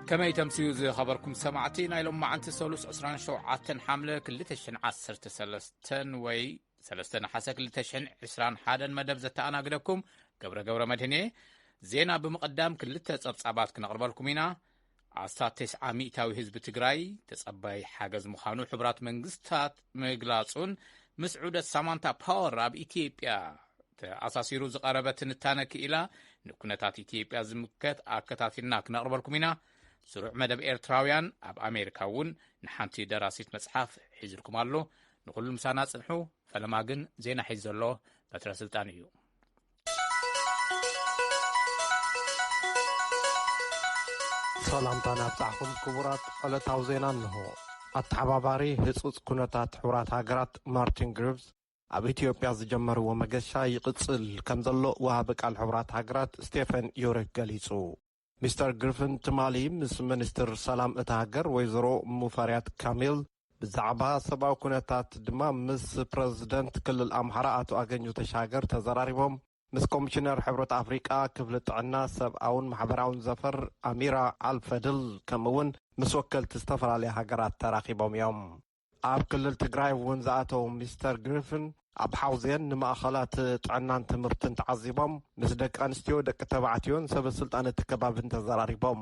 ከመይ ተምስዩ ዝኸበርኩም ሰማዕቲ፣ ናይ ሎም መዓንቲ ሰሉስ ዕስራን ሸውዓተን ሓምለ ክልተ ሽሕን ዓሰርተ ሰለስተን ወይ ሰለስተ ነሓሰ ክልተ ሽሕን ዕስራን ሓደን መደብ ዘተኣናግደኩም ገብረ ገብረ መድህን እየ። ዜና ብምቕዳም ክልተ ጸብጻባት ክነቕርበልኩም ኢና። ኣስታት ተስዓ ሚእታዊ ህዝቢ ትግራይ ተጸባይ ሓገዝ ምዃኑ ሕቡራት መንግስታት ምግላጹን ምስ ዑደት ሳማንታ ፓወር ኣብ ኢትዮጵያ ተኣሳሲሩ ዝቐረበ ትንታነ ክኢላ ንኩነታት ኢትዮጵያ ዝምልከት ኣከታቲልና ክነቕርበልኩም ኢና። ስሩዕ መደብ ኤርትራውያን ኣብ ኣሜሪካ እውን ንሓንቲ ደራሲት መጽሓፍ ሒዝልኩም ኣሎ። ንኹሉ ምሳና ጽንሑ። ፈለማ ግን ዜና ሒዝ ዘሎ በትረ ስልጣን እዩ። ሰላምታ ናብጻሕኩም ክቡራት። ዕለታዊ ዜና እንሆ። ኣተሓባባሪ ህጹጽ ኩነታት ሕቡራት ሃገራት ማርቲን ግሪቭስ ኣብ ኢትዮጵያ ዝጀመርዎ መገሻ ይቕጽል ከም ዘሎ ወሃቢ ቃል ሕቡራት ሃገራት ስቴፈን ዩሪክ ገሊጹ። ሚስተር ግሪፍን ትማሊ ምስ ሚኒስትር ሰላም እታ ሃገር ወይዘሮ ሙፈሪያት ካሚል፣ ብዛዕባ ሰብኣዊ ኩነታት ድማ ምስ ፕረዚደንት ክልል ኣምሓራ ኣቶ ኣገኘሁ ተሻገር ተዘራሪቦም። ምስ ኮሚሽነር ሕብረት ኣፍሪቃ ክፍሊ ጥዕና፣ ሰብኣውን ማሕበራውን ዘፈር ኣሚራ ኣልፈድል፣ ከምኡ እውን ምስ ወከልቲ ዝተፈላለያ ሃገራት ተራኺቦም እዮም። ኣብ ክልል ትግራይ እውን ዝኣተው ሚስተር ግሪፍን ኣብ ሓውዜን ንማእኸላት ጥዕናን ትምህርትን ተዓዚቦም፣ ምስ ደቂ ኣንስትዮ፣ ደቂ ተባዕትዮን ሰበ ስልጣን እቲ ከባብን ተዘራሪቦም።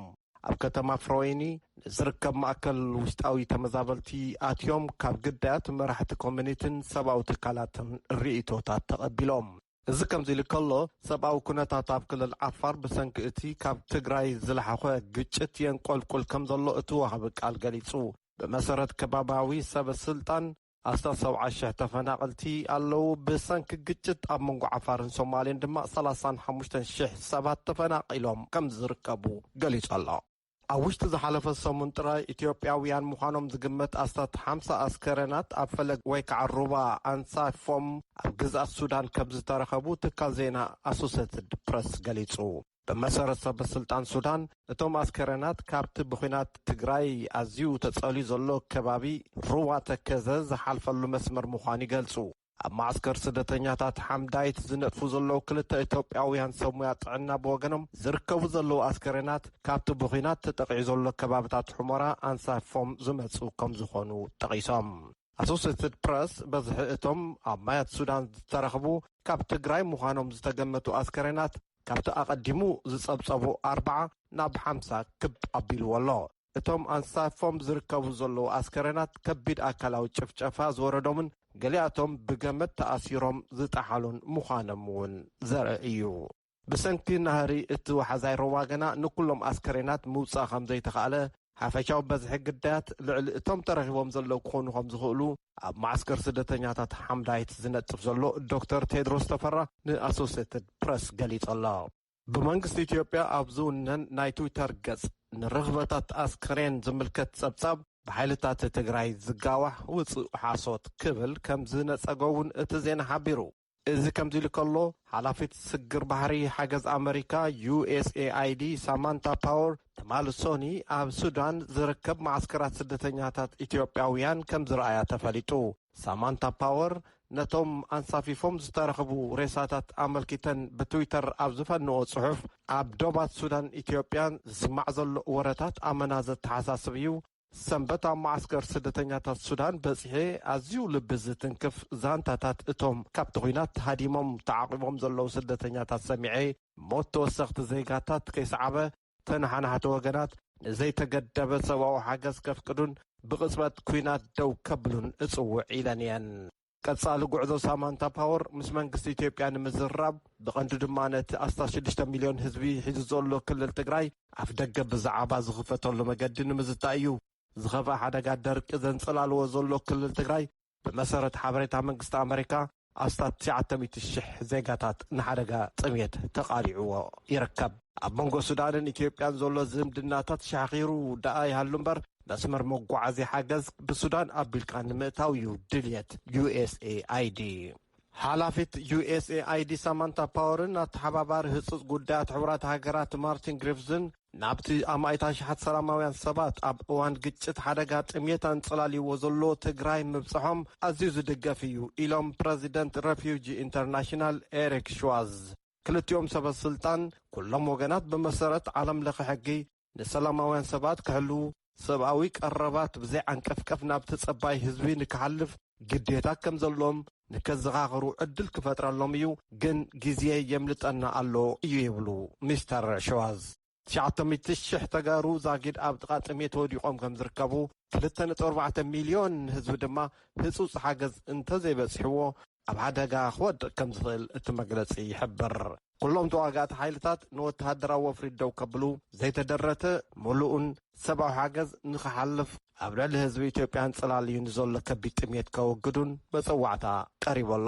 ኣብ ከተማ ፍሮይኒ ንዝርከብ ማእከል ውሽጣዊ ተመዛበልቲ ኣትዮም ካብ ግዳያት መራሕቲ ኮሚኒቲን ሰብኣዊ ትካላትን ርእይቶታት ተቐቢሎም። እዚ ከምዚ ኢሉ ከሎ፣ ሰብኣዊ ኩነታት ኣብ ክልል ዓፋር ብሰንኪ እቲ ካብ ትግራይ ዝለሓኾ ግጭት የንቆልቁል ከም ዘሎ እቲ ወሃቢ ቃል ገሊጹ። ብመሰረት ከባባዊ ሰበ ስልጣን፣ ኣስታት ሰብዓ ሽሕ ተፈናቐልቲ ኣለዉ። ብሰንኪ ግጭት ኣብ መንጎ ዓፋርን ሶማሌን ድማ ሰላሳን ሓሙሽተን ሽሕ ሰባት ተፈናቒሎም ከም ዝርከቡ ገሊጹ ኣሎ። ኣብ ውሽጢ ዝሓለፈ ሰሙን ጥራይ ኢትዮጵያውያን ምዃኖም ዝግመት ኣስታት ሓምሳ ኣስከረናት ኣብ ፈለግ ወይ ከዓ ሩባ ኣንሳፎም ኣብ ግዝኣት ሱዳን ከም ዝተረኸቡ ትካል ዜና ኣሶሴትድ ፕረስ ገሊጹ። ብመሰረት ሰበ ስልጣን ሱዳን፣ እቶም ኣስከረናት ካብቲ ብኹናት ትግራይ ኣዝዩ ተጸልዩ ዘሎ ከባቢ ሩባ ተከዘ ዝሓልፈሉ መስመር ምዃኑ ይገልጹ። ኣብ ማዕስከር ስደተኛታት ሓምዳይት ዝነጥፉ ዘለዉ ክልተ ኢትዮጵያውያን ሰብ ሙያ ጥዕና ብወገኖም፣ ዝርከቡ ዘለዉ ኣስከሬናት ካብቲ ብኹናት ተጠቂዑ ዘሎ ከባብታት ሑመራ ኣንሳፎም ዝመጹ ከም ዝኾኑ ጠቒሶም። ኣሶሴትድ ፕረስ በዝሒ እቶም ኣብ ማያት ሱዳን ዝተረኽቡ ካብ ትግራይ ምዃኖም ዝተገመቱ ኣስከሬናት ካብቲ ኣቐዲሙ ዝጸብጸቡ ኣርብዓ ናብ ሓምሳ ክብ ኣቢልዎ ኣሎ። እቶም ኣንሳፎም ዝርከቡ ዘለዉ ኣስከሬናት ከቢድ ኣካላዊ ጭፍጨፋ ዝወረዶምን ገሊኣቶም ብገመድ ተኣሲሮም ዝጠሓሉን ምዃኖም እውን ዘርኢ እዩ። ብሰንኪ ናህሪ እቲ ወሓዛይ ሩባ ገና ንኩሎም ኣስከሬናት ምውጻእ ከም ዘይተኻእለ፣ ሓፈሻዊ በዝሒ ግዳያት ልዕሊ እቶም ተረኺቦም ዘለዉ ክኾኑ ከም ዝኽእሉ ኣብ ማዕስከር ስደተኛታት ሓምዳይት ዝነጥፍ ዘሎ ዶክተር ቴድሮስ ተፈራ ንኣሶሴትድ ፕረስ ገሊጹ ኣሎ። ብመንግስቲ ኢትዮጵያ ኣብ ዝውነን ናይ ትዊተር ገጽ፣ ንርኽበታት ኣስከሬን ዝምልከት ጸብጻብ ብሓይልታት ትግራይ ዝጋዋሕ ውጹእ ሓሶት ክብል ከም ዝነጸጎ እውን እቲ ዜና ሓቢሩ። እዚ ከምዚ ኢሉ ከሎ፣ ሓላፊት ስግር ባሕሪ ሓገዝ ኣመሪካ፣ ዩ ኤስ ኤ ኣይ ዲ፣ ሳማንታ ፓወር፣ ትማሊ ሶኒ ኣብ ሱዳን ዝርከብ መዓስከራት ስደተኛታት ኢትዮጵያውያን ከም ዝረኣያ ተፈሊጡ። ሳማንታ ፓወር ነቶም ኣንሳፊፎም ዝተረኽቡ ሬሳታት ኣመልኪተን ብትዊተር ኣብ ዝፈንዎ ጽሑፍ፣ ኣብ ዶባት ሱዳን ኢትዮጵያን ዝስማዕ ዘሎ ወረታት ኣመና ዘተሓሳስብ እዩ። ሰንበት ኣብ መዓስከር ስደተኛታት ሱዳን በጺሐ፣ ኣዝዩ ልቢ ዝትንክፍ ዛንታታት እቶም ካብቲ ኹናት ሃዲሞም ተዓቂቦም ዘለዉ ስደተኛታት ሰሚዐ፣ ሞት ተወሰኽቲ ዜጋታት ከይሰዓበ፣ ተነሓናሕቲ ወገናት ንዘይተገደበ ሰብኣዊ ሓገዝ ከፍቅዱን ብቕጽበት ኲናት ደው ከብሉን እጽውዕ ኢለን እየን። ቀጻሊ ጉዕዞ ሳማንታ ፓወር ምስ መንግስቲ ኢትዮጵያ ንምዝራብ፣ ብቐንዱ ድማ ነቲ ኣስታት ሽዱሽተ ሚልዮን ህዝቢ ሒዙ ዘሎ ክልል ትግራይ ኣፍ ደገ ብዛዕባ ዝኽፈተሉ መገዲ ንምዝታይ እዩ። ዝኸፍኣ ሓደጋ ደርቂ ዘንጸላልዎ ዘሎ ክልል ትግራይ፣ ብመሰረት ሓበሬታ መንግስቲ ኣመሪካ፣ ኣስታት ትሽዓተ ሚእቲ ሽሕ ዜጋታት ንሓደጋ ጥምየት ተቓሊዕዎ ይርከብ። ኣብ መንጎ ሱዳንን ኢትዮጵያን ዘሎ ዝምድናታት ሻኺሩ ደኣ ይሃሉ እምበር፣ መስመር መጓዓዝያ ሓገዝ ብሱዳን ኣቢልካ ንምእታው እዩ ድልየት ዩ ኤስ ኤ ኣይ ዲ። ሓላፊት ዩ ኤስ ኤ ኣይ ዲ ሳማንታ ፓወርን ኣተሓባባሪ ህጹጽ ጉዳያት ሕቡራት ሃገራት ማርቲን ግሪፍዝን ናብቲ ኣማኢት ኣሽሓት ሰላማውያን ሰባት ኣብ እዋን ግጭት ሓደጋ ጥምየት ኣንጸላልይዎ ዘሎ ትግራይ ምብጽሖም ኣዝዩ ዝድገፍ እዩ ኢሎም ፕረዚደንት ረፊውጂ ኢንተርናሽናል ኤሪክ ሽዋዝ። ክልቲኦም ሰበ ስልጣን፣ ኩሎም ወገናት ብመሰረት ዓለም ለኸ ሕጊ ንሰላማውያን ሰባት ክሕልዉ፣ ሰብኣዊ ቀረባት ብዘይ ዓንቀፍቀፍ ናብቲ ጸባይ ህዝቢ ንክሓልፍ ግዴታ ከም ዘለዎም ንከዘኻኽሩ ዕድል ክፈጥረሎም እዩ፣ ግን ግዜ የምልጠና ኣሎ እዩ ይብሉ ሚስተር ሽዋዝ። ትሽዓተ ሚእቲ ሽሕ ተጋሩ ዛጊድ ኣብ ጥቓ ጥሜት ወዲቖም ከም ዝርከቡ፣ ክልተ ነጥቢ ኣርባዕተ ሚልዮን ህዝቢ ድማ ህጹጽ ሓገዝ እንተዘይበጽሕዎ ኣብ ሓደጋ ክወድቕ ከም ዝኽእል እቲ መግለጺ ይሕብር። ኩሎም ተዋጋእቲ ሓይልታት ንወተሃደራዊ ወፍሪ ደው ከብሉ፣ ዘይተደረተ ምሉእን ሰብኣዊ ሓገዝ ንኽሓልፍ፣ ኣብ ልዕሊ ህዝቢ ኢትዮጵያ ኣንጸላልዩ ንዘሎ ከቢድ ጥሜት ከወግዱን መጸዋዕታ ቀሪቡ ኣሎ።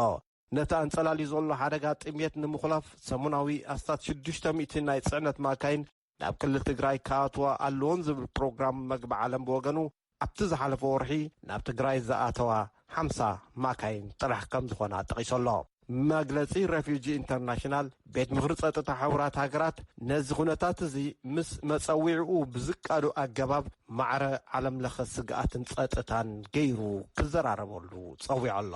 ነቲ ኣንጸላልዩ ዘሎ ሓደጋ ጥሜት ንምኹላፍ፣ ሰሙናዊ ኣስታት ሽዱሽተ ሚእቲ ናይ ጽዕነት ማካይን ናብ ክልል ትግራይ ክኣትዋ ኣለዎን ዝብል ፕሮግራም መግቢ ዓለም ብወገኑ፣ ኣብቲ ዝሓለፈ ወርሒ ናብ ትግራይ ዝኣተዋ ሓምሳ ማካይን ጥራሕ ከም ዝኾና ጠቒሱ ኣሎ። መግለጺ ሬፊጂ ኢንተርናሽናል፣ ቤት ምኽሪ ጸጥታ ሕቡራት ሃገራት ነዚ ኩነታት እዚ ምስ መጸዊዕኡ ብዝቃዶ ኣገባብ ማዕረ ዓለም ለኸ ስግኣትን ጸጥታን ገይሩ ክዘራረበሉ ጸዊዑ ኣሎ።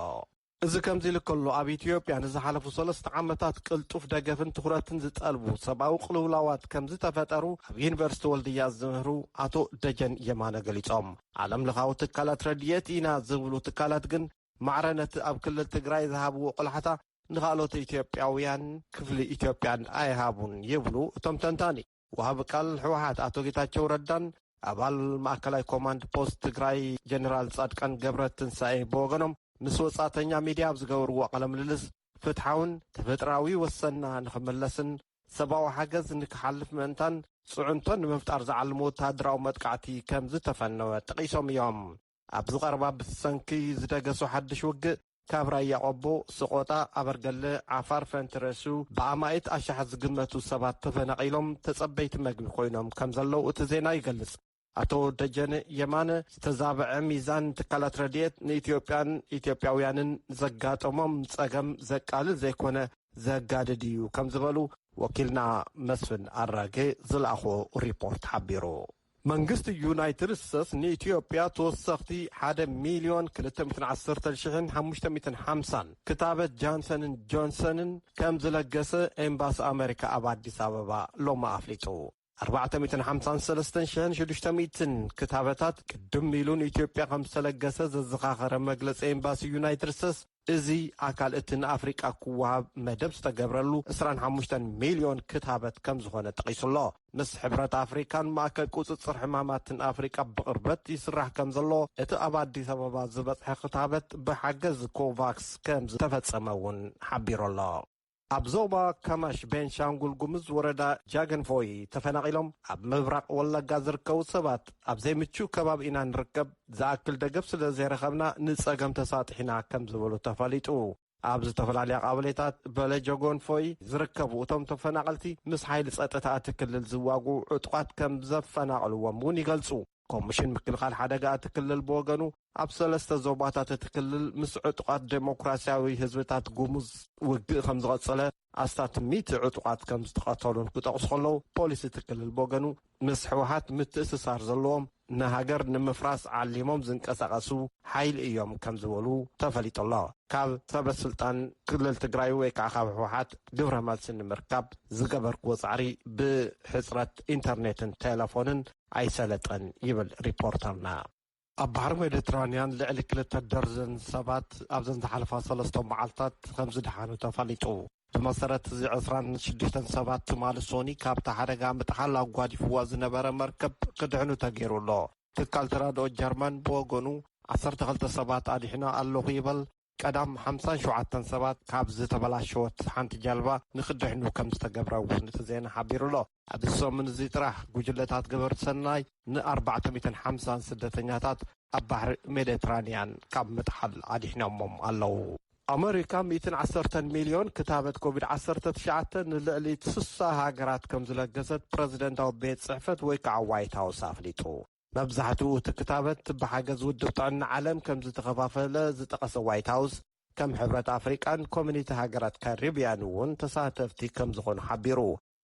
እዚ ከምዚ ኢሉ ከሎ፣ ኣብ ኢትዮጵያ ንዝሓለፉ ሰለስተ ዓመታት ቅልጡፍ ደገፍን ትኹረትን ዝጠልቡ ሰብኣዊ ቅልውላዋት ከም ዝተፈጠሩ ኣብ ዩኒቨርሲቲ ወልድያ ዝምህሩ ኣቶ ደጀን የማነ ገሊጾም። ዓለም ለኻዊ ትካላት ረድኤት ኢና ዝብሉ ትካላት ግን ማዕረ ነቲ ኣብ ክልል ትግራይ ዝሃብዎ ቆላሕታ ንኻልኦት ኢትዮጵያውያን ክፍሊ ኢትዮጵያን ኣይሃቡን ይብሉ እቶም ተንታኒ። ወሃቢ ቃል ህወሓት ኣቶ ጌታቸው ረዳን ኣባል ማእከላይ ኮማንድ ፖስት ትግራይ ጀነራል ጻድቃን ገብረ ትንሳኤ ብወገኖም ምስ ወጻእተኛ ሚድያ ኣብ ዝገበርዎ ቃለ ምልልስ፣ ፍትሓውን ተፈጥራዊ ወሰንና ንኽምለስን ሰብኣዊ ሓገዝ ንክሓልፍ ምእንታን ጽዕንቶ ንምፍጣር ዝዓለመ ወተሃደራዊ መጥቃዕቲ ከም ዝተፈነወ ጠቒሶም እዮም። ኣብዚ ቀረባ ብሰንኪ ዝደገሶ ሓድሽ ውግእ፣ ካብ ራያ ቆቦ፣ ሰቆጣ፣ ኣበርገለ፣ ዓፋር ፈንትረሱ ብኣማኢት ኣሽሓት ዝግመቱ ሰባት ተፈናቒሎም ተጸበይቲ መግቢ ኮይኖም ከም ዘለዉ እቲ ዜና ይገልጽ። ኣቶ ደጀነ የማነ፣ ዝተዛብዐ ሚዛን ትካላት ረድኤት ንኢትዮጵያን ኢትዮጵያውያንን ዘጋጠሞም ጸገም ዘቃልል ዘይኮነ ዘጋድድ እዩ ከም ዝበሉ ወኪልና መስፍን ኣራጌ ዝለኣኾ ሪፖርት ሓቢሩ። መንግስቲ ዩናይትድ ስቴትስ ንኢትዮጵያ ተወሰኽቲ ሓደ ሚልዮን ክልተ ሚእትን ዓሰርተ ሽሕን ሓሙሽተ ሚእትን ሓምሳን ክታበት ጃንሰንን ጆንሰንን ከም ዝለገሰ ኤምባሲ ኣመሪካ ኣብ ኣዲስ ኣበባ ሎሚ ኣፍሊጡ። ኣርባዕተ ሚእትን ሓምሳን ሰለስተን ሽሕን ሽዱሽተ ሚእትን ክታበታት ቅድም ኢሉ ንኢትዮጵያ ከም ዝተለገሰ ዘዘኻኸረ መግለጺ ኤምባሲ ዩናይትድ ስቴትስ፣ እዚ ኣካል እቲ ንኣፍሪቃ ክወሃብ መደብ ዝተገብረሉ ዕስራን ሓሙሽተን ሚልዮን ክታበት ከም ዝኾነ ጠቒሱ ኣሎ። ምስ ሕብረት ኣፍሪካን ማእከል ቁጽጽር ሕማማትን ኣፍሪቃ ብቕርበት ይስራሕ ከም ዘሎ እቲ ኣብ ኣዲስ ኣበባ ዝበጽሐ ክታበት ብሓገዝ ኮቫክስ ከም ዝተፈጸመ እውን ሓቢሩ ኣሎ። ኣብ ዞባ ካማሽ ቤንሻንጉል ጉሙዝ ወረዳ ጃገንፎይ ተፈናቒሎም ኣብ ምብራቕ ወለጋ ዝርከቡ ሰባት፣ ኣብ ዘይምቹእ ከባቢ ኢና ንርከብ፣ ዝኣክል ደገፍ ስለ ዘይረኸብና ንጸገም ተሳጢሕና ከም ዝበሉ ተፈሊጡ። ኣብ ዝተፈላለያ ቀበሌታት በለ ጆጎንፎይ ዝርከቡ እቶም ተፈናቐልቲ፣ ምስ ሓይሊ ጸጥታ እቲ ክልል ዝዋግኡ ዕጡቓት ከም ዘፈናቐልዎም እውን ይገልጹ። ኮሚሽን ምክልኻል ሓደጋ እቲ ክልል ብወገኑ፣ ኣብ ሰለስተ ዞባታት እቲ ክልል ምስ ዕጡቓት ዴሞክራሲያዊ ህዝብታት ጉሙዝ ውግእ ከም ዝቐጸለ፣ ኣስታት ሚእቲ ዕጡቓት ከም ዝተቐተሉን ክጠቕሱ ከለዉ፣ ፖሊስ እቲ ክልል ብወገኑ፣ ምስ ህወሓት ምትእስሳር ዘለዎም፣ ንሃገር ንምፍራስ ዓሊሞም ዝንቀሳቐሱ ሓይሊ እዮም ከም ዝበሉ ተፈሊጡ ኣሎ። ካብ ሰበ ስልጣን ክልል ትግራይ ወይ ከዓ ካብ ህወሓት ግብረ መልሲ ንምርካብ ዝገበርክዎ ጻዕሪ ብሕጽረት ኢንተርኔትን ቴሌፎንን ኣይሰለጠን ይብል ሪፖርተርና። ኣብ ባሕሪ ሜዲትራንያን ልዕሊ ክልተ ደርዘን ሰባት ኣብዘን ዝሓለፋ ሰለስተ መዓልታት ከም ዝደሓኑ ተፈሊጡ። ብመሰረት እዚ ዕስራን ሽዱሽተን ሰባት ትማሊ ሶኒ ካብቲ ሓደጋ ምጥሓል ኣጓዲፍዋ ዝነበረ መርከብ ክድሕኑ ተገይሩ ኣሎ። ትካል ተራድኦ ጀርመን ብወገኑ ዓሰርተ ክልተ ሰባት ኣድሒነ ኣለኹ ይበል። ቀዳም ሓምሳን ሸውዓተን ሰባት ካብ ዝተበላሸወት ሓንቲ ጀልባ ንክድሕኑ ከም ዝተገብረ እውን እቲ ዜና ሓቢሩ ኣሎ። ኣብዚ ሰሙን እዚ ጥራሕ ጉጅለታት ገበርቲ ሰናይ ንኣርባዕተ ሚእትን ሓምሳን ስደተኛታት ኣብ ባሕሪ ሜዲትራንያን ካብ ምጥሓል ኣድሒኖሞም ኣለዉ። ኣመሪካ ሚእትን ዓሰርተን ሚልዮን ክታበት ኮቪድ ዓሰርተ ትሽዓተ ንልዕሊ ስሳ ሃገራት ከም ዝለገሰት ፕረዚደንታዊ ቤት ጽሕፈት ወይ ከዓ ዋይት ሃውስ ኣፍሊጡ። መብዛሕትኡ እቲ ክታበት ብሓገዝ ውድብ ጥዕና ዓለም ከም ዝተኸፋፈለ ዝጠቐሰ ዋይት ሃውስ፣ ከም ሕብረት ኣፍሪቃን ኮሚኒቲ ሃገራት ካሪብያን እውን ተሳተፍቲ ከም ዝኾኑ ሓቢሩ።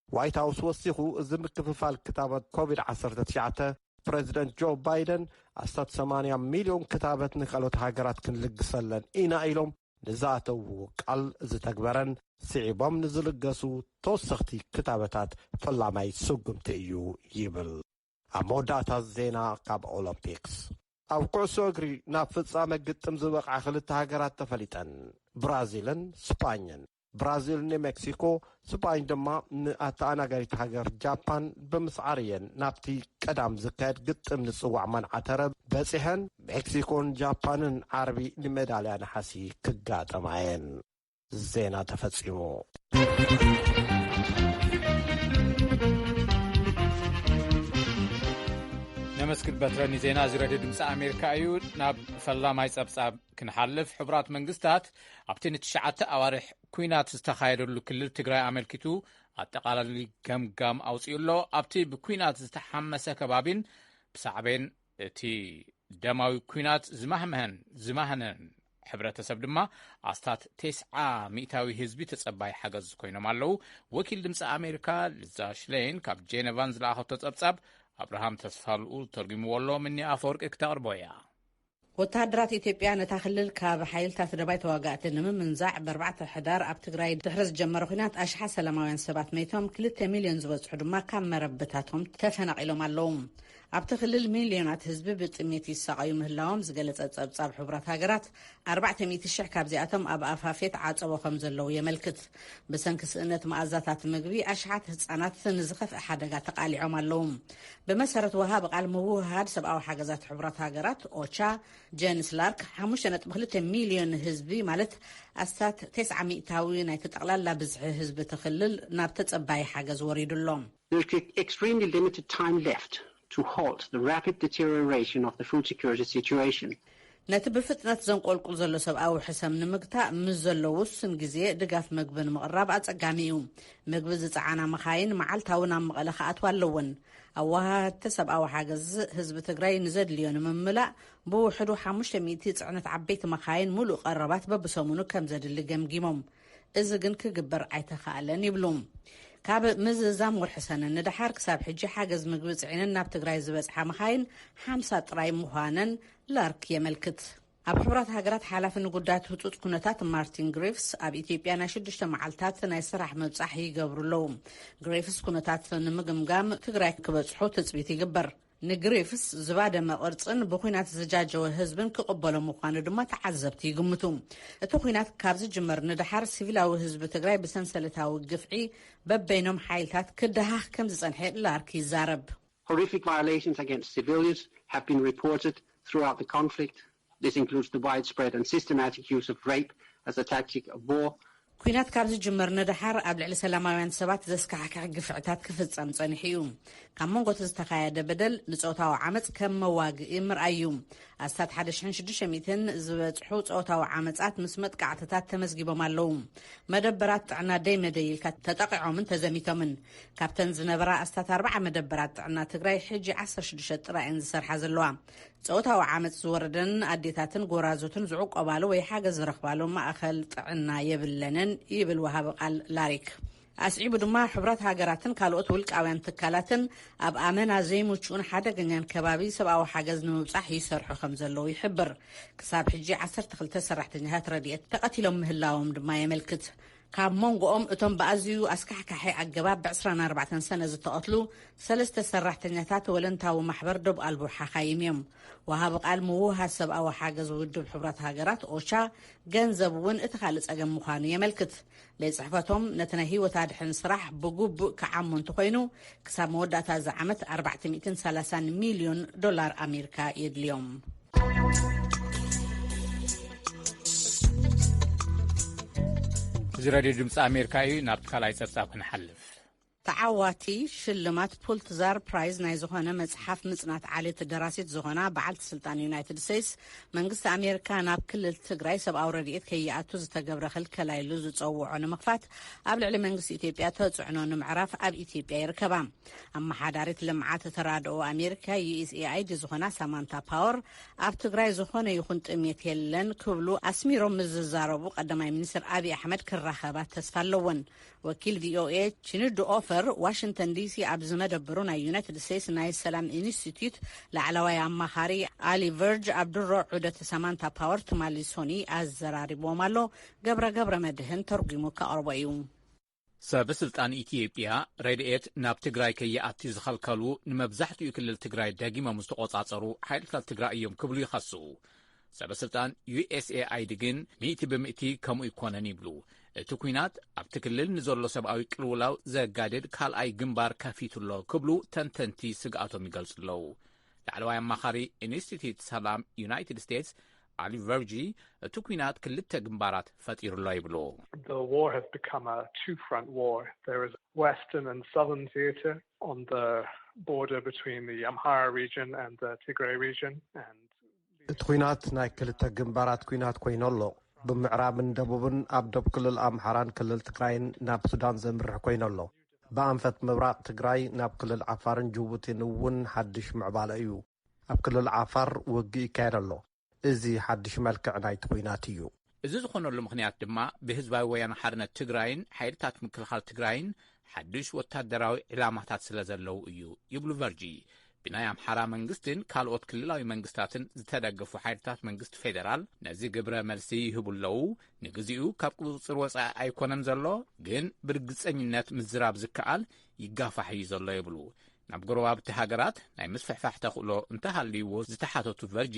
ዋይት ሃውስ ወሲኹ፣ እዚ ምክፍፋል ክታበት ኮቪድ ዓሰርተ ትሽዓተ፣ ፕረዚደንት ጆ ባይደን ኣስታት ሰማንያ ሚልዮን ክታበት ንካልኦት ሃገራት ክንልግሰለን ኢና ኢሎም ንዝኣተውዎ ቃል ዝተግበረን ስዒቦም ንዝልገሱ ተወሰኽቲ ክታበታት ፈላማይ ስጉምቲ እዩ ይብል። ኣብ መወዳእታ ዜና ካብ ኦሎምፒክስ። ኣብ ኩዕሶ እግሪ ናብ ፍጻመ ግጥም ዝበቕዓ ክልተ ሃገራት ተፈሊጠን፣ ብራዚልን ስጳኝን። ብራዚል ንሜክሲኮ፣ ስጳኝ ድማ ንኣተኣናጋዲት ሃገር ጃፓን ብምስዓር እየን ናብቲ ቀዳም ዝካየድ ግጥም ዝጽዋዕ መንዓ ተረብ በጺሐን። ሜክሲኮን ጃፓንን ዓርቢ ንሜዳልያ ነሓሲ ክጋጠማ እየን። ዜና ተፈጺሙ። ነመስግን በትረ ንዜና። እዚ ሬድዮ ድምፂ ኣሜሪካ እዩ። ናብ ፈላማይ ጸብጻብ ክንሓልፍ፣ ሕቡራት መንግስታት ኣብቲ ንትሽዓተ ኣዋርሕ ኲናት ዝተኻየደሉ ክልል ትግራይ ኣመልኪቱ ኣጠቓላሊ ገምጋም ኣውፂኡ ኣሎ። ኣብቲ ብኲናት ዝተሓመሰ ከባቢን ብሳዕቤን እቲ ደማዊ ኲናት ዝማህመሀን ዝማህነን ሕብረተሰብ ድማ ኣስታት ተስዓ ሚእታዊ ህዝቢ ተጸባይ ሓገዝ ኮይኖም ኣለዉ። ወኪል ድምፂ ኣሜሪካ ሊዛ ሽሌን ካብ ጄነቫን ዝለኣኸቶ ጸብጻብ ኣብርሃም ተስፋልኡ ተርጉምዎ ኣሎ። ምኒ ኣፈወርቂ ክተቕርቦ እያ። ወተሃደራት ኢትዮጵያ ነታ ክልል ካብ ሓይልታት ደባይ ተዋጋእቲ ንምምንዛዕ ብኣርባዕተ ሕዳር ኣብ ትግራይ ድሕሪ ዝጀመረ ኲናት ኣሽሓት ሰላማውያን ሰባት መይቶም፣ ክልተ ሚልዮን ዝበጽሑ ድማ ካብ መረብታቶም ተፈናቒሎም ኣለዉ። ኣብቲ ክልል ሚልዮናት ህዝቢ ብጥሜት ይሳቐዩ ምህላዎም ዝገለጸ ጸብጻብ ሕቡራት ሃገራት፣ ኣርባዕተ ሚእቲ ሽሕ ካብዚኣቶም ኣብ ኣፋፌት ዓጸቦ ከም ዘለዉ የመልክት። ብሰንኪ ስእነት መኣዛታት ምግቢ ኣሽሓት ህጻናት ንዝኸፍአ ሓደጋ ተቓሊዖም ኣለዉ። ብመሰረት ወሃቢ ቃል ምውህሃድ ሰብኣዊ ሓገዛት ሕቡራት ሃገራት ኦቻ ጀንስ ላርክ፣ ሓሙሽተ ነጥቢ ክልተ ሚልዮን ህዝቢ፣ ማለት ኣስታት ተስዓ ሚእታዊ ናይቲ ጠቕላላ ብዝሒ ህዝቢ እቲ ክልል ናብ ተጸባዪ ሓገዝ ወሪዱ ኣሎ። There's extremely limited time left to halt the rapid deterioration of the food security situation. ነቲ ብፍጥነት ዘንቆልቁል ዘሎ ሰብኣዊ ሕሰም ንምግታእ ምስ ዘሎ ውሱን ግዜ ድጋፍ መግቢ ንምቕራብ ኣጸጋሚ እዩ። መግቢ ዝጸዓና መኻይን መዓልታዊ ናብ መቐለ ክኣትዋ ኣለወን። ኣወሃህድቲ ሰብኣዊ ሓገዝ ህዝቢ ትግራይ ንዘድልዮ ንምምላእ ብውሕዱ ሓሙሽተ ሚእቲ ጽዕነት ዓበይቲ መኻይን ሙሉእ ቀረባት በብሰሙኑ ከም ዘድሊ ገምጊሞም። እዚ ግን ክግበር ኣይተኻእለን ይብሉ። ካብ ምዝዛም ወርሒ ሰነ ንደሓር ክሳብ ሕጂ ሓገዝ ምግቢ ጽዒነን ናብ ትግራይ ዝበጽሓ መኻይን ሓምሳ ጥራይ ምዃነን ላርክ የመልክት። ኣብ ሕቡራት ሃገራት ሓላፊ ንጉዳያት ህጹጽ ኩነታት ማርቲን ግሪፍስ ኣብ ኢትዮጵያ ናይ ሽዱሽተ መዓልታት ናይ ስራሕ ምብጻሕ ይገብሩ ኣለዉ። ግሪፍስ ኩነታት ንምግምጋም ትግራይ ክበጽሑ ትጽቢት ይግበር። ንግሪፍስ ዝባደመ ቅርጽን ብኹናት ዝጃጀወ ህዝብን ክቕበሎ ምዃኑ ድማ ተዓዘብቲ ይግምቱ። እቲ ኹናት ካብ ዝጅመር ንደሓር ሲቪላዊ ህዝቢ ትግራይ ብሰንሰለታዊ ግፍዒ በበይኖም ሓይልታት ክደሃኽ ከም ዝጸንሐ ላርክ ይዛረብ። Horrific violations against civilians have been reported throughout the conflict. This includes the widespread and systematic use of rape as a tactic of war. ኲናት ካብ ዝጅመር ንደሓር ኣብ ልዕሊ ሰላማውያን ሰባት ዘስካሕክሕ ግፍዕታት ክፍጸም ጸኒሑ እዩ። ካብ መንጎ እቲ ዝተኻየደ በደል ንጾታዊ ዓመጽ ከም መዋግኢ ምርኣይ እዩ። ኣስታት ሓደ ሽሕን ሽዱሽተ ሚእትን ዝበጽሑ ጾታዊ ዓመጻት ምስ መጥቃዕትታት ተመዝጊቦም ኣለዉ። መደበራት ጥዕና ደይ መደይ ኢልካ ተጠቒዖምን ተዘሚቶምን። ካብተን ዝነበራ ኣስታት ኣርባዓ መደበራት ጥዕና ትግራይ ሕጂ ዓሰርተ ሽዱሽተ ጥራይ እየን ዝሰርሓ ዘለዋ። ጾታዊ ዓመጽ ዝወረደን ኣዴታትን ጎራዙትን ዝዕቆባሉ ወይ ሓገዝ ዝረኽባሉ ማእኸል ጥዕና የብለንን ይብል ወሃቢ ቃል ላሪክ። ኣስዒቡ ድማ፣ ሕብረት ሃገራትን ካልኦት ውልቃውያን ትካላትን ኣብ ኣመና ዘይምቹእን ሓደገኛን ከባቢ ሰብኣዊ ሓገዝ ንምብጻሕ ይሰርሑ ከም ዘለዉ ይሕብር። ክሳብ ሕጂ ዓሰርተ ክልተ ሰራሕተኛታት ረድኤት ተቐቲሎም ምህላዎም ድማ የመልክት። ካብ መንጎኦም እቶም ብኣዝዩ ኣስካሕካሒ ኣገባብ ብዕስራን ኣርባዕተን ሰነ ዝተቐትሉ ሰለስተ ሰራሕተኛታት ወለንታዊ ማሕበር ዶብ ኣልቦ ሓኻይም እዮም። ወሃቢ ቃል ምውሃድ ሰብኣዊ ሓገዝ ውድብ ሕቡራት ሃገራት ኦቻ፣ ገንዘብ እውን እቲ ካልእ ጸገም ምዃኑ የመልክት። ቤት ጽሕፈቶም ነቲ ናይ ህይወት ኣድሕን ስራሕ ብግቡእ ክዓሞ እንተኾይኑ፣ ክሳብ መወዳእታ እዚ ዓመት ኣርባዕተ ሚእትን ሰላሳን ሚልዮን ዶላር ኣሜሪካ የድልዮም። እዚ ሬድዮ ድምፂ ኣሜሪካ እዩ። ናብ ካልኣይ ጸብጻብ ክንሓልፍ። ተዓዋቲ ሽልማት ፑልትዛር ፕራይዝ ናይ ዝኾነ መጽሓፍ ምጽናት ዓሌት ደራሲት ዝኾና በዓልቲ ስልጣን ዩናይትድ ስቴትስ፣ መንግስቲ ኣሜሪካ ናብ ክልል ትግራይ ሰብኣዊ ረድኤት ከይኣቱ ዝተገብረ ክልከላ ኢሉ ዝጸውዖ ንምኽፋት፣ ኣብ ልዕሊ መንግስቲ ኢትዮጵያ ተጽዕኖ ንምዕራፍ ኣብ ኢትዮጵያ ይርከባ። ኣመሓዳሪት ልምዓት ተራድኦ ኣሜሪካ፣ ዩ ኤስ ኤ ኣይ ዲ፣ ዝኾና ሳማንታ ፓወር፣ ኣብ ትግራይ ዝኾነ ይኹን ጥሜት የለን ክብሉ ኣስሚሮም ምስ ዝዛረቡ፣ ቀዳማይ ሚኒስትር ኣብይ ኣሕመድ ክራኸባ ተስፋ ኣለወን። ወኪል ቪ ኦ ኤ ቺኑድ ኦፈር፣ ዋሽንግተን ዲ ሲ ኣብ ዝመደበሩ ናይ ዩናይትድ ስቴትስ ናይ ሰላም ኢንስቲትዩት ላዕለዋይ ኣማኻሪ ኣሊ ቨርጅ፣ ኣብ ድሮ ዑደት ሳማንታ ፓወር ትማሊ ሶኒ ኣዘራሪብዎም ኣሎ። ገብረ ገብረ መድህን ተርጉሙ ከቕርቦ እዩ። ሰበ ስልጣን ኢትዮጵያ ረድኤት ናብ ትግራይ ከይኣቲ ዝኸልከሉ ንመብዛሕትኡ ክልል ትግራይ ደጊሞም ዝተቖጻጸሩ ሓይልታት ትግራይ እዮም ክብሉ ይኸሱ። ሰበ ስልጣን ዩ ኤስ ኤ ኣይ ዲ ግን ሚእቲ ብምእቲ ከምኡ ኣይኮነን ይብሉ። እቲ ኲናት ኣብቲ ክልል ንዘሎ ሰብኣዊ ቅልውላው ዘጋድድ ካልኣይ ግንባር ከፊቱ ኣሎ ክብሉ ተንተንቲ ስግኣቶም ይገልጹ ኣለዉ። ላዕለዋይ ኣማኻሪ ኢንስቲትዩት ሰላም ዩናይትድ ስቴትስ ኣሊ ቨርጂ እቲ ኲናት ክልተ ግንባራት ፈጢሩ ኣሎ ይብሉ። The war has become a two-front war. There is a western and southern theater on the border between the Amhara region and the Tigray region. And እቲ ኲናት ናይ ክልተ ግንባራት ኲናት ኮይኑ ኣሎ። ብምዕራብን ደቡብን ኣብ ዶብ ክልል ኣምሓራን ክልል ትግራይን ናብ ሱዳን ዘምርሕ ኮይኑ ኣሎ። ብኣንፈት ምብራቕ ትግራይ ናብ ክልል ዓፋርን ጅቡቲን እውን ሓድሽ ምዕባለ እዩ። ኣብ ክልል ዓፋር ውግእ ይካየድ ኣሎ። እዚ ሓድሽ መልክዕ ናይቲ ኲናት እዩ። እዚ ዝኾነሉ ምኽንያት ድማ ብህዝባዊ ወያነ ሓርነት ትግራይን ሓይልታት ምክልኻል ትግራይን ሓድሽ ወታደራዊ ዕላማታት ስለ ዘለዉ እዩ ይብሉ ቨርጂ። ብናይ ኣምሓራ መንግስትን ካልኦት ክልላዊ መንግስታትን ዝተደገፉ ሓይልታት መንግስቲ ፌደራል ነዚ ግብረ መልሲ ይህቡ ኣለዉ። ንግዚኡ ካብ ቁፅፅር ወፃኢ ኣይኮነን ዘሎ፣ ግን ብርግፀኝነት ምዝራብ ዝከኣል ይጋፋሕ እዩ ዘሎ ይብሉ። ናብ ጎረባብቲ ሃገራት ናይ ምስፍሕፋሕ ተኽእሎ እንተሃልይዎ ዝተሓተቱ ቨርጂ፣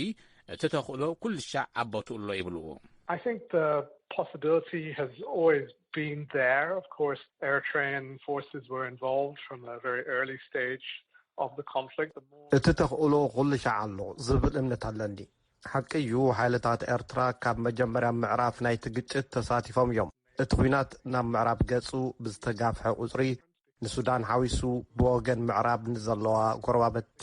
እቲ ተኽእሎ ኩልሻዕ ኣብ ቦትኡ ኣሎ ይብሉ። I think the possibility has always been there. Of course, Eritrean forces were involved from a very early stage of the conflict. The more እቲ ተኽእሎ ኩልሻዕ ኣሎ ዝብል እምነት ኣለኒ። ሓቂ እዩ፣ ሓይልታት ኤርትራ ካብ መጀመርያ ምዕራፍ ናይቲ ግጭት ተሳቲፎም እዮም። እቲ ኲናት ናብ ምዕራብ ገጹ ብዝተጋፍሐ ቁጽሪ፣ ንሱዳን ሓዊሱ ብወገን ምዕራብ ንዘለዋ ጎረባብቲ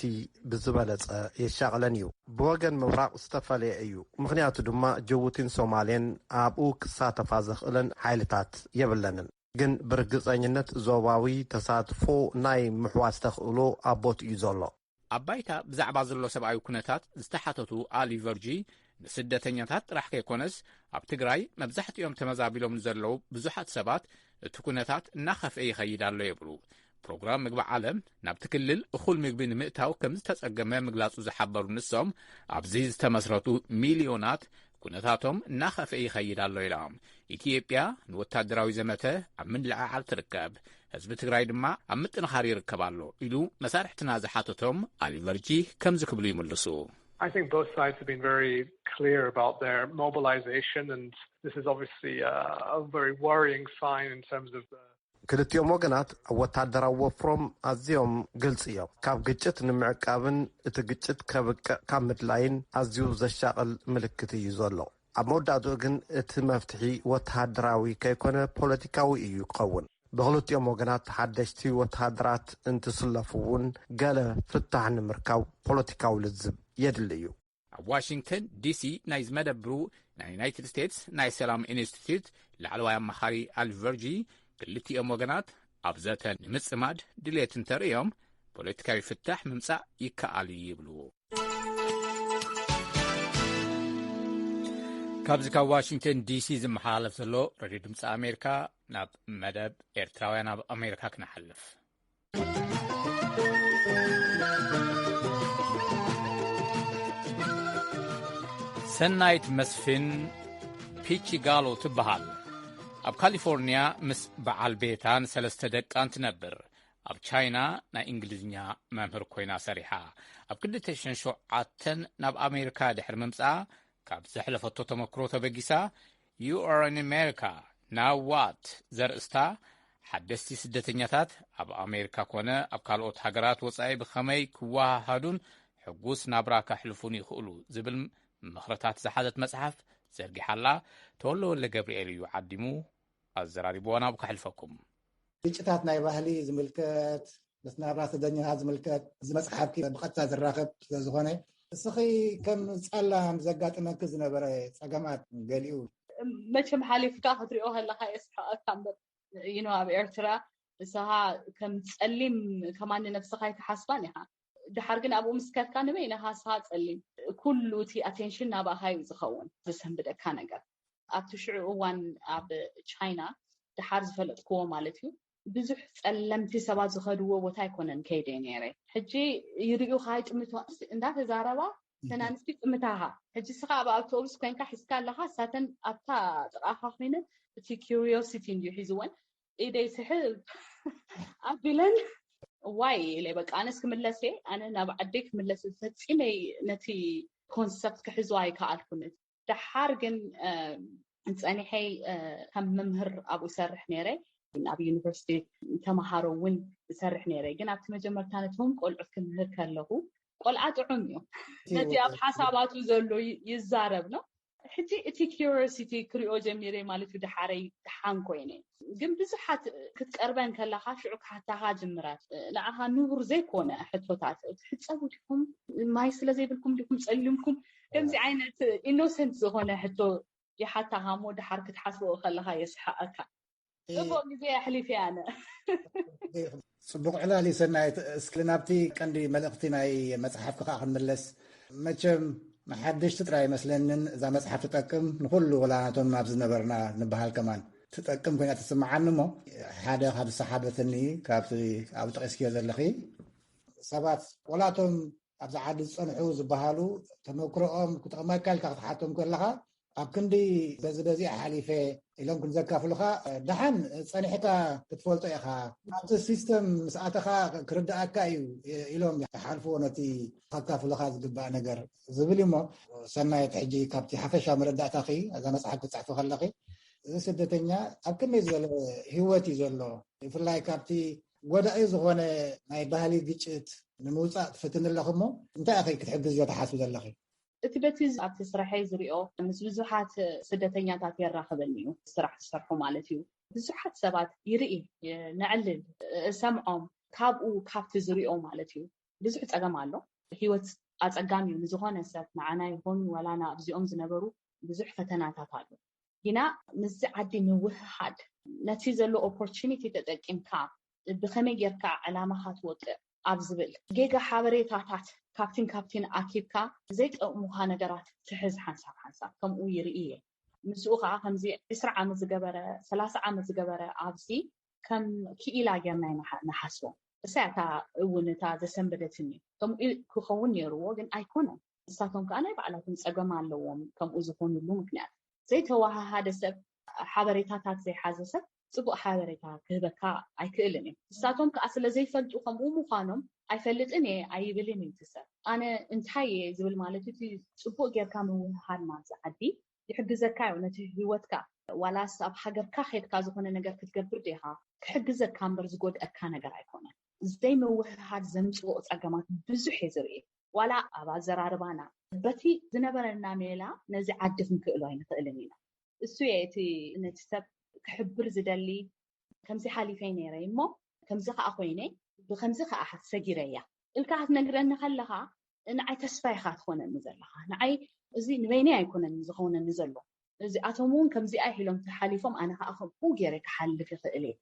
ብዝበለጸ የሻቕለን እዩ። ብወገን ምብራቕ ዝተፈለየ እዩ፣ ምኽንያቱ ድማ ጅቡቲን ሶማሌን ኣብኡ ክሳተፋ ዘኽእለን ሓይልታት የብለንን። ግን ብርግጸኝነት ዞባዊ ተሳትፎ ናይ ምሕዋስ ተኽእሎ ኣብ ቦትኡ እዩ ዘሎ። ኣብ ባይታ ብዛዕባ ዘሎ ሰብኣዊ ኩነታት ዝተሓተቱ ኣሊ ቨርጂ፣ ንስደተኛታት ጥራሕ ከይኮነስ ኣብ ትግራይ መብዛሕትኦም ተመዛቢሎም ንዘለዉ ብዙሓት ሰባት እቲ ኩነታት እናኸፍአ ይኸይድ ኣሎ ይብሉ። ፕሮግራም ምግቢ ዓለም ናብቲ ክልል እኹል ምግቢ ንምእታው ከም ዝተጸገመ ምግላጹ ዝሓበሩ ንሶም፣ ኣብዚ ዝተመስረቱ ሚልዮናት ኩነታቶም እናኸፍአ ይኸይድ ኣሎ ኢሎም። ኢትዮጵያ ንወታደራዊ ዘመተ ኣብ ምልዕዓል ትርከብ። ህዝቢ ትግራይ ድማ ኣብ ምጥንኻር ይርከብ ኣሎ ኢሉ መሳርሕትና ዝሓተቶም ኣሊ ቨርጂ ከምዚ ክብሉ ይምልሱ። I think both sides have been very clear about their mobilization, and this is obviously a, a very worrying sign in terms of the ክልቲኦም ወገናት ኣብ ወታደራዊ ወፍሮም ኣዝዮም ግልጺ እዮም። ካብ ግጭት ንምዕቃብን እቲ ግጭት ከብቅዕ ካብ ምድላይን ኣዝዩ ዘሻቕል ምልክት እዩ ዘሎ። ኣብ መወዳእትኡ ግን እቲ መፍትሒ ወተሃደራዊ ከይኮነ ፖለቲካዊ እዩ ክኸውን። ብኽልቲኦም ወገናት ሓደሽቲ ወተሃደራት እንትስለፉ እውን ገለ ፍታሕ ንምርካብ ፖለቲካዊ ልዝብ የድሊ እዩ። ኣብ ዋሽንግተን ዲሲ ናይ ዝመደብሩ ናይ ዩናይትድ ስቴትስ ናይ ሰላም ኢንስቲትዩት ላዕለዋይ ኣማኻሪ ኣል ቨርጂ፣ ክልቲኦም ወገናት ኣብ ዘተ ንምጽማድ ድሌት እንተርእዮም ፖለቲካዊ ፍታሕ ምምጻእ ይከኣል እዩ ይብሉ። ካብዚ ካብ ዋሽንግተን ዲሲ ዝመሓላለፍ ዘሎ ሬድዮ ድምፂ ኣሜሪካ፣ ናብ መደብ ኤርትራውያን ኣብ ኣሜሪካ ክንሓልፍ። ሰናይት መስፍን ፒቺ ጋሎ ትበሃል። ኣብ ካሊፎርኒያ ምስ በዓል ቤታን ሰለስተ ደቃን ትነብር። ኣብ ቻይና ናይ እንግሊዝኛ መምህር ኮይና ሰሪሓ። ኣብ ክልተ ሽሕን ሸውዓተን ናብ ኣሜሪካ ድሕሪ ምምጻኣ፣ ካብ ዘሕለፈቶ ተመክሮ ተበጊሳ፣ You are in America, now what? ዘርእስታ ሓደስቲ ስደተኛታት ኣብ ኣሜሪካ ኮነ ኣብ ካልኦት ሃገራት ወጻኢ ብኸመይ ክወሃሃዱን ሕጉስ ናብራ ከሕልፉን ይኽእሉ ዝብል ምኽርታት ዝሓዘት መጽሓፍ ዘርጊሓ ኣላ። ተወልደ ወልደገብርኤል እዩ ዓዲሙ ኣዘራሪብዋ፣ ናብኡ ከሕልፈኩም። ግጭታት ናይ ባህሊ ዝምልከት፣ ምስ ናብራ ስደተኛታት ዝምልከት፣ እዚ መጽሓፍኪ ብቐጥታ ዝራኸብ ስለ ዝኾነ፣ እስኺ ከም ጸላም ዘጋጥመኪ ዝነበረ ጸገማት ገሊኡ። መቸም ሓሊፍካ ክትሪኦ ከለኻ የስሕቐካ እምበር፣ you know፣ ኣብ ኤርትራ ንስኻ ከም ጸሊም ከማን ንነብስኻ ኣይትሓስባን ኢኻ። ድሓር ግን ኣብኡ ምስ ከድካ ንበይንኻ ንስኻ ጸሊም፣ ኩሉ እቲ ኣቴንሽን ናባኻ እዩ ዝኸውን፣ ዝሰንብደካ ነገር። ኣብቲ ሽዑ እዋን ኣብ ቻይና ድሓር ዝፈለጥክዎ ማለት እዩ፣ ብዙሕ ጸለምቲ ሰባት ዝኸድዎ ቦታ ኣይኮነን ከይደ ነይረ። ሕጂ ይርእዩኻ ይጥምቱ እንዳተዛረባ፣ ተናንስቲ ጥምታኻ። ሕጂ ስኻ ኣብ ኣውቶቡስ ኮይንካ ሒዝካ ኣለኻ፣ ሳተን ኣብታ ጥቓኻ ኮይነ፣ እቲ ኪሪዮሲቲ እንድዩ ሒዝወን። ኢደይ ስሕብ ኣቢለን ዋይ ኢለ በቃ ኣነስ ክምለስ እየ ኣነ ናብ ዓደይ ክምለስ ፈፂመይ ነቲ ኮንሰፕት ክሕዞ ኣይከኣልኩን። ደሓር ግን ጸኒሐይ ከም መምህር ኣብኡ ይሰርሕ ነይረ። ኣብ ዩኒቨርሲቲ ተምሃሮ እውን ይሰርሕ ነይረ። ግን ኣብቲ መጀመርታ ነቶም ቆልዑት ክምህር ከለኹ ቆልዓ ጥዑም እዩ። ነቲ ኣብ ሓሳባቱ ዘሎ ይዛረብ ነው። ሕጂ እቲ ኪሪዮሲቲ ክሪኦ ጀሚረ ማለት እዩ። ደሓረይ ደሓን ኮይነ ግን ብዙሓት ክትቀርበን ከለኻ ሽዑ ክሓታኻ ጅምራት ንዓኻ ንቡር ዘይኮነ ሕቶታት ትሕፀቡ ዲኹም ማይ ስለ ዘይብልኩም ዲኹም ፀሊምኩም ከምዚ ዓይነት ኢኖሰንት ዝኾነ ሕቶ ይሓታኻ እሞ ድሓር ክትሓስበኦ ከለኻ የስሓቐካ። ጽቡቕ ግዜ ኣሕሊፈ ኣነ። ጽቡቕ ዕላል ሰናይት። እስኪ ናብቲ ቀንዲ መልእኽቲ ናይ መጽሓፍኪ ከዓ ክንምለስ። መቸም ንሓደሽቲ ጥራይ ኣይመስለንን እዛ መጽሓፍ ትጠቅም ንኹሉ ወላ ናቶም ኣብ ዝነበርና ንበሃል ከማን ትጠቅም ኮይና ትስምዓኒ እሞ ሓደ ካብ ዝሰሓበትኒ ካብቲ ኣብ ጠቂስክዮ ዘለኺ ሰባት ወላቶም ኣብዚ ዓዲ ዝፀንሑ ዝበሃሉ ተመክሮኦም ክጠቕመካ ኢልካ ክትሓቶም ከለኻ ኣብ ክንዲ በዚ በዚ ሓሊፈ ኢሎም ክንዘካፍሉኻ ደሓን ፀኒሕካ ክትፈልጦ ኢኻ ኣብቲ ሲስተም ምስ ኣተኻ ክርዳኣካ እዩ ኢሎም ክሓልፍዎ ነቲ ከካፍሉኻ ዝግባእ ነገር ዝብል እሞ ሰናየት ሕጂ ካብቲ ሓፈሻ መረዳእታኺ እዛ መፅሓፍ ክትፅሕፊ ከለኺ እዚ ስደተኛ ኣብ ከመይ ዝበለ ህይወት እዩ ዘሎ ብፍላይ ካብቲ ወዳኢ ዝኾነ ናይ ባህሊ ግጭት ንምውፃእ ትፍትን ኣለኺ እሞ እንታይ ኢኺ ክትሕግዝዮ ትሓስቢ ዘለኺ? እቲ በቲ ኣብቲ ስራሐይ ዝሪኦ ምስ ብዙሓት ስደተኛታት የራኽበኒ እዩ። ስራሕ ዝሰርሑ ማለት እዩ። ብዙሓት ሰባት ይርኢ፣ ነዕልል፣ እሰምዖም ካብኡ ካብቲ ዝሪኦ ማለት እዩ። ብዙሕ ፀገም ኣሎ። ህይወት ኣፀጋሚ እዩ ንዝኾነ ሰብ ንዓና ይኾኑ ዋላ ንኣብዚኦም ዝነበሩ ብዙሕ ፈተናታት ኣሎ። ግና ምስዚ ዓዲ ምውህሃድ ነቲ ዘሎ ኦፖርቹኒቲ ተጠቂምካ ብኸመይ ጌርካ ዕላማኻ ትወቅዕ ኣብ ዝብል ጌጋ ሓበሬታታት ካብቲን ካብቲን ኣኪብካ ዘይጠቕሙኻ ነገራት ትሕዝ ሓንሳብ ሓንሳብ ከምኡ ይርኢ እየ። ምስኡ ከዓ ከምዚ ዕስራ ዓመት ዝገበረ ሰላሳ ዓመት ዝገበረ ኣብዚ ከም ክኢላ ጌርና ኢና ንሓስቦ። እሳ እታ እውን እታ ዘሰንበደትኒ ከምኡ ክኸውን ነይርዎ ግን ኣይኮነን። ንሳቶም ከዓ ናይ ባዕላቶም ፀገም ኣለዎም ከምኡ ዝኾኑሉ ምክንያት ዘይተወሃሃደ ሰብ ሓበሬታታት ዘይሓዘ ሰብ ፅቡቅ ሓበሬታ ክህበካ ኣይክእልን እዩ። ንሳቶም ከዓ ስለ ዘይፈልጡ ከምኡ ምዃኖም ኣይፈልጥን እየ ኣይብልን እዩ እቲ ሰብ። ኣነ እንታይ እየ ዝብል ማለት እቲ ፅቡቅ ጌርካ ምውህሃድ ናብዚ ዓዲ ይሕግዘካ እዩ ነቲ ህይወትካ ዋላስ ኣብ ሃገርካ ከድካ ዝኾነ ነገር ክትገብር ዲኻ ክሕግዘካ እምበር ዝጎድአካ ነገር ኣይኮነን። ዘይምውህሃድ ዘምፅኦ ፀገማት ብዙሕ እየ ዝርኢ ዋላ ኣብ ኣዘራርባና በቲ ዝነበረና ሜላ ነዚ ዓዲ ክንክእሎ ኣይንኽእልን ኢና። እሱ እየ እቲ ነቲ ሰብ ክሕብር ዝደሊ ከምዚ ሓሊፈይ ነይረ እሞ ከምዚ ከዓ ኮይነ ብከምዚ ከዓ ሰጊረያ ኢልካ ክትነግረኒ ከለካ ንዓይ ተስፋ ኢካ ትኮነኒ ዘለካ ንዓይ እዚ ንበይነይ ኣይኮነኒ ዝከውነኒ ዘሎ እዚኣቶም እውን ከምዚኣ ኢሎም ተሓሊፎም ኣነ ከዓ ከምኡ ገይረ ክሓልፍ ይክእል እየ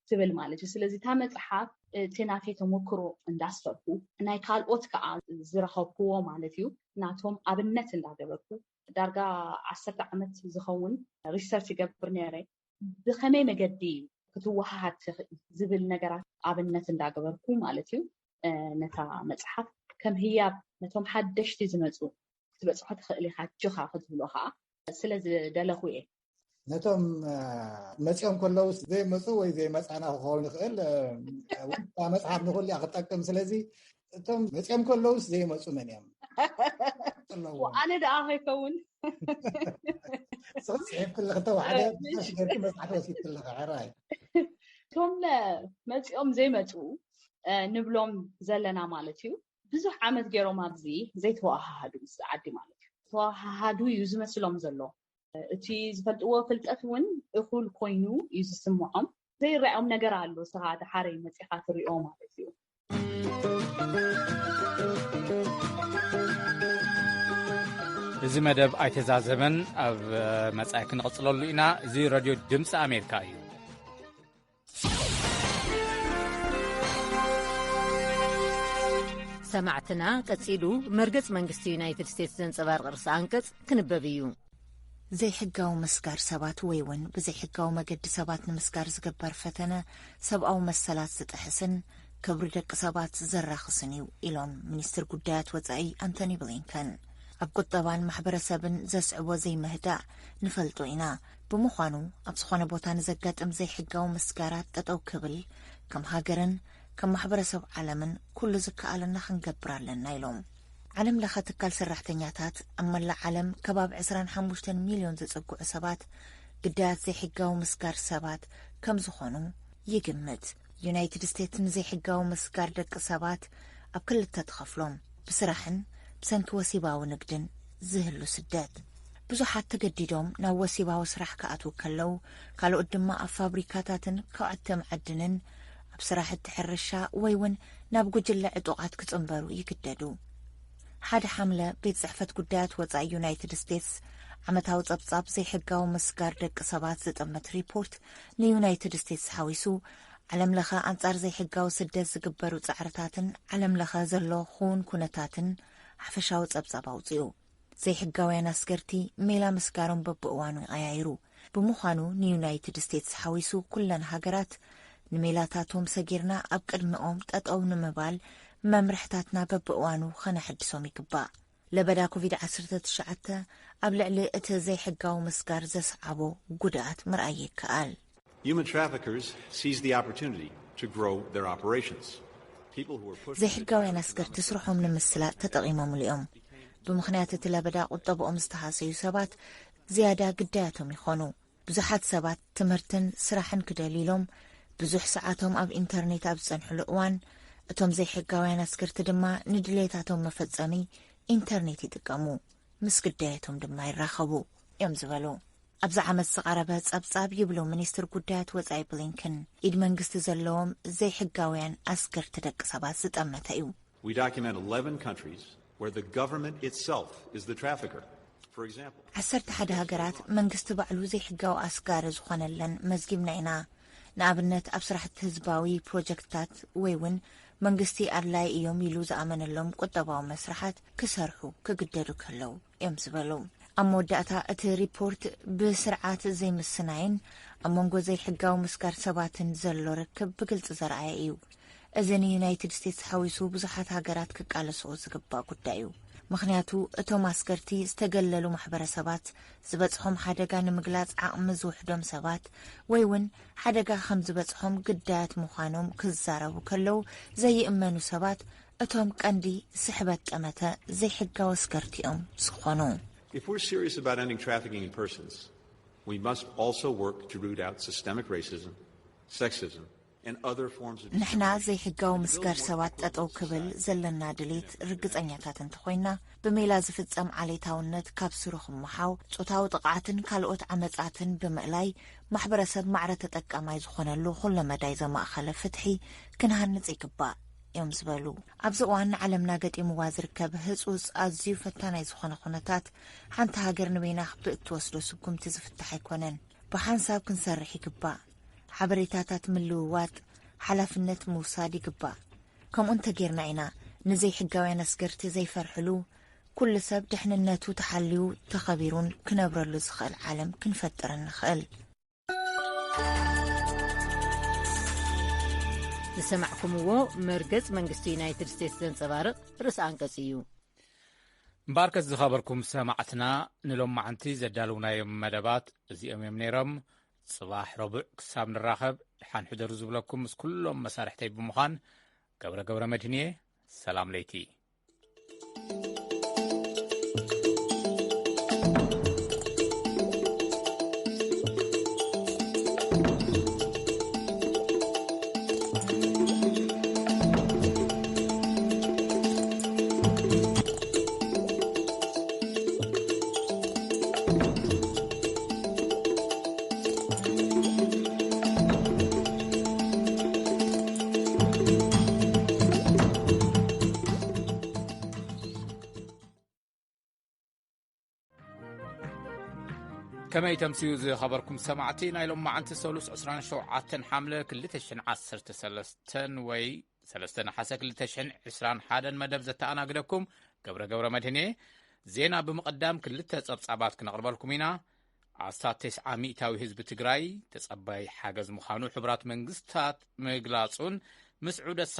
ትብል ማለት እዩ ስለዚ እታ መፅሓፍ እቲ ናተይ ተመክሮ እንዳስፈርኩ ናይ ካልኦት ከዓ ዝረከብክዎ ማለት እዩ ናቶም ኣብነት እንዳገበርኩ ዳርጋ ዓሰርተ ዓመት ዝኸውን ሪሰርች ይገብር ነይረ ብኸመይ መገዲ ክትወሃሃድ ትኽእል ዝብል ነገራት ኣብነት እንዳገበርኩ ማለት እዩ ነታ መፅሓፍ ከም ህያብ ነቶም ሓደሽቲ ዝመፁ ክትበፅሖ ትኽእል ኢኻ ኣጆኻ ክትብሎ ከዓ ስለ ዝደለኹ እየ። ነቶም መፂኦም ከለውስ ዘይመፁ ወይ ዘይመፃና ክኸውን ይኽእል። መፅሓፍ ንኩሉ እያ ክትጠቅም። ስለዚ እቶም መፂኦም ከለውስ ዘይመፁ መን እዮም? ኣለዎ። ኣነ ደኣ ከይከውን ስኽት ፅሒፍክለ ክተዋሓደ ሽገርኪ መፅሓፍ ወሲድክለ ሕራይ እቶም መፂኦም ዘይመፁ ንብሎም ዘለና ማለት እዩ። ብዙሕ ዓመት ገይሮም ኣብዚ ዘይተወሃሃዱ ምስ ዓዲ ማለት እዩ። ተወሃሃዱ እዩ ዝመስሎም ዘሎ። እቲ ዝፈልጥዎ ፍልጠት እውን እኹል ኮይኑ እዩ ዝስምዖም። ዘይረኣዮም ነገር ኣሎ፣ ስኻ ድሓረይ መፂኻ ትሪኦ ማለት እዩ። እዚ መደብ ኣይተዛዘመን፣ ኣብ መጻኢ ክንቕጽለሉ ኢና። እዚ ረድዮ ድምፂ ኣሜሪካ እዩ። ሰማዕትና ቀጺሉ መርገጽ መንግስቲ ዩናይትድ ስቴትስ ዘንጸባርቕ ርእሲ ኣንቀጽ ክንበብ እዩ። ዘይሕጋዊ ምስጋር ሰባት ወይ እውን ብዘይሕጋዊ መገዲ ሰባት ንምስጋር ዝግበር ፈተነ ሰብኣዊ መሰላት ዝጥሕስን ክብሪ ደቂ ሰባት ዘራኽስን እዩ ኢሎም ሚኒስትር ጉዳያት ወጻኢ ኣንቶኒ ብሊንከን። ኣብ ቁጠባን ማሕበረሰብን ዘስዕቦ ዘይምህዳእ ንፈልጦ ኢና። ብምዃኑ ኣብ ዝኾነ ቦታ ንዘጋጥም ዘይሕጋዊ ምስጋራት ጠጠው ክብል ከም ሃገርን ከም ማሕበረሰብ ዓለምን ኩሉ ዝከኣለና ክንገብር ኣለና ኢሎም። ዓለም ለኸ ትካል ሰራሕተኛታት ኣብ መላእ ዓለም ከባቢ ዕስራን ሓሙሽተን ሚልዮን ዘጸግዑ ሰባት ግዳያት ዘይሕጋዊ ምስጋር ሰባት ከም ዝኾኑ ይግምት። ዩናይትድ ስቴትስ ንዘይሕጋዊ ምስጋር ደቂ ሰባት ኣብ ክልተ ትኸፍሎም፣ ብስራሕን ብሰንኪ ወሲባዊ ንግድን ዝህሉ ስደት። ብዙሓት ተገዲዶም ናብ ወሲባዊ ስራሕ ክኣትዉ ከለዉ፣ ካልኦት ድማ ኣብ ፋብሪካታትን ከውዕቲ መዓድንን፣ ኣብ ስራሕቲ ሕርሻ ወይ እውን ናብ ጉጅለ ዕጡቓት ክጽንበሩ ይግደዱ። ሓደ ሓምለ ቤት ጽሕፈት ጉዳያት ወጻኢ ዩናይትድ ስቴትስ ዓመታዊ ጸብጻብ ዘይሕጋዊ ምስጋር ደቂ ሰባት ዝጥምት ሪፖርት ንዩናይትድ ስቴትስ ሓዊሱ ዓለም ለኸ ኣንጻር ዘይሕጋዊ ስደት ዝግበሩ ጻዕርታትን ዓለም ለኸ ዘሎ ክውን ኩነታትን ሓፈሻዊ ጸብጻብ ኣውጽኡ። ዘይሕጋውያን ኣስገርቲ ሜላ ምስጋሮም በብእዋኑ ይቐያይሩ። ብምዃኑ ንዩናይትድ ስቴትስ ሓዊሱ ኩለን ሃገራት ንሜላታቶም ሰጊርና ኣብ ቅድሚኦም ጠጠው ንምባል መምርሕታትና በብእዋኑ ኸነሐድሶም ይግባእ። ለበዳ ኮቪድ ዓሰርተ ትሽዓተ ኣብ ልዕሊ እቲ ዘይሕጋዊ ምስጋር ዘስዓቦ ጉድኣት ምርኣይ ይከኣል። Human traffickers seize the opportunity to grow their operations. People who were pushed ዘይሕጋውያን ኣስገርቲ ስርሖም ንምስላጥ ተጠቒሞምሉ እዮም። ብምኽንያት እቲ ለበዳ ቁጠብኦም ዝተሃሰዩ ሰባት ዝያዳ ግዳያቶም ይኾኑ። ብዙሓት ሰባት ትምህርትን ስራሕን ክደልዩ ኢሎም ብዙሕ ሰዓቶም ኣብ ኢንተርኔት ኣብ ዝጸንሕሉ እዋን፣ እቶም ዘይሕጋውያን ኣስገርቲ ድማ ንድሌታቶም መፈጸሚ ኢንተርኔት ይጥቀሙ፣ ምስ ግዳያቶም ድማ ይራኸቡ እዮም ዝበሉ። ኣብዚ ዓመት ዝቐረበ ጸብጻብ ይብሉ ሚኒስትር ጉዳያት ወጻኢ ብሊንከን፣ ኢድ መንግስቲ ዘለዎም ዘይሕጋውያን ኣስገርቲ ደቂ ሰባት ዝጠመተ እዩ። We document eleven countries where the government itself is the trafficker. For example, ዓሰርተ ሓደ ሃገራት መንግስቲ ባዕሉ ዘይሕጋዊ ኣስጋሪ ዝኾነለን መዝጊብና ኢና። ንኣብነት ኣብ ስራሕቲ ህዝባዊ ፕሮጀክትታት ወይ እውን መንግስቲ ኣድላይ እዮም ኢሉ ዝኣመነሎም ቁጠባዊ መስርሓት ክሰርሑ ክግደዱ ከለዉ እዮም ዝበሉ። ኣብ መወዳእታ እቲ ሪፖርት ብስርዓት ዘይምስናይን ኣብ መንጎ ዘይሕጋዊ ምስጋር ሰባትን ዘሎ ርክብ ብግልፂ ዘርኣየ እዩ። እዚ ንዩናይትድ ስቴትስ ሓዊሱ ብዙሓት ሃገራት ክቃለስኦ ዝግባእ ጉዳይ እዩ። ምኽንያቱ እቶም ኣስገርቲ ዝተገለሉ ማሕበረሰባት ዝበፅሖም ሓደጋ ንምግላፅ ዓቕሚ ዝውሕዶም ሰባት ወይ እውን ሓደጋ ከም ዝበፅሖም ግዳያት ምዃኖም ክዛረቡ ከለዉ ዘይእመኑ ሰባት እቶም ቀንዲ ስሕበት ጠመተ ዘይሕጋዊ ኣስገርቲ እዮም ዝኾኑ። If we're serious about ending trafficking in persons, we must also work to root out systemic racism, sexism, and other forms of ንሕና ዘይሕጋዊ ምስጋር ሰባት ጠጠው ክብል ዘለና ድሌት ርግጸኛታት እንተኾይና፣ ብሜላ ዝፍጸም ዓሌታውነት ካብ ስሩ ክመሓው፣ ጾታዊ ጥቕዓትን ካልኦት ዓመጻትን ብምእላይ፣ ማሕበረሰብ ማዕረ ተጠቃማይ ዝኾነሉ ኩለመዳይ ዘማእኸለ ፍትሒ ክንሃንጽ ይግባእ እዮም ዝበሉ። ኣብዚ እዋን ንዓለምና ገጢምዋ ዝርከብ ህጹጽ ኣዝዩ ፈታናይ ዝኾነ ኩነታት፣ ሓንቲ ሃገር ንበይና ብእትወስዶ ስጉምቲ ዝፍታሕ ኣይኮነን። ብሓንሳብ ክንሰርሕ ይግባእ። ሓበሬታታት ምልውዋጥ፣ ሓላፍነት ምውሳድ ይግባእ። ከምኡ እንተጌርና ኢና ንዘይሕጋውያን ኣስገርቲ ዘይፈርሕሉ፣ ኩሉ ሰብ ድሕንነቱ ተሓልዩ ተኸቢሩን ክነብረሉ ዝኽእል ዓለም ክንፈጥር እንኽእል። ዝሰማዕኩምዎ መርገጽ መንግስቲ ዩናይትድ ስቴትስ ዘንጸባርቕ ርእሲ ኣንቀጽ እዩ። እምበኣርከስ ዝኸበርኩም ሰማዕትና፣ ንሎማዓንቲ ዘዳለውናዮም መደባት እዚኦም እዮም ነይሮም። ጽባሕ ረቡዕ ክሳብ ንራኸብ፣ ደሓን ሕደሩ ዝብለኩም ምስ ኩሎም መሳርሕተይ ብምዃን ገብረ ገብረ መድህን እየ። ሰላም ለይቲ። ከመይ ተምስዩ ዝኸበርኩም ሰማዕቲ፣ ናይ ሎማዓንቲ ሰሉስ ዕስራን ሸውዓተን ሓምለ ክልተ ሽሕን ዓሰርተ ሰለስተን ወይ ሰለስተ ነሓሰ ክልተ ሽሕን ዕስራን ሓደን መደብ ዘተኣናግደኩም ገብረ ገብረ መድህን እየ። ዜና ብምቕዳም ክልተ ጸብጻባት ክነቕርበልኩም ኢና። ኣስታት ተስዓ ሚእታዊ ህዝቢ ትግራይ ተጸባይ ሓገዝ ምዃኑ ሕቡራት መንግስታት ምግላጹን ምስ ዑደት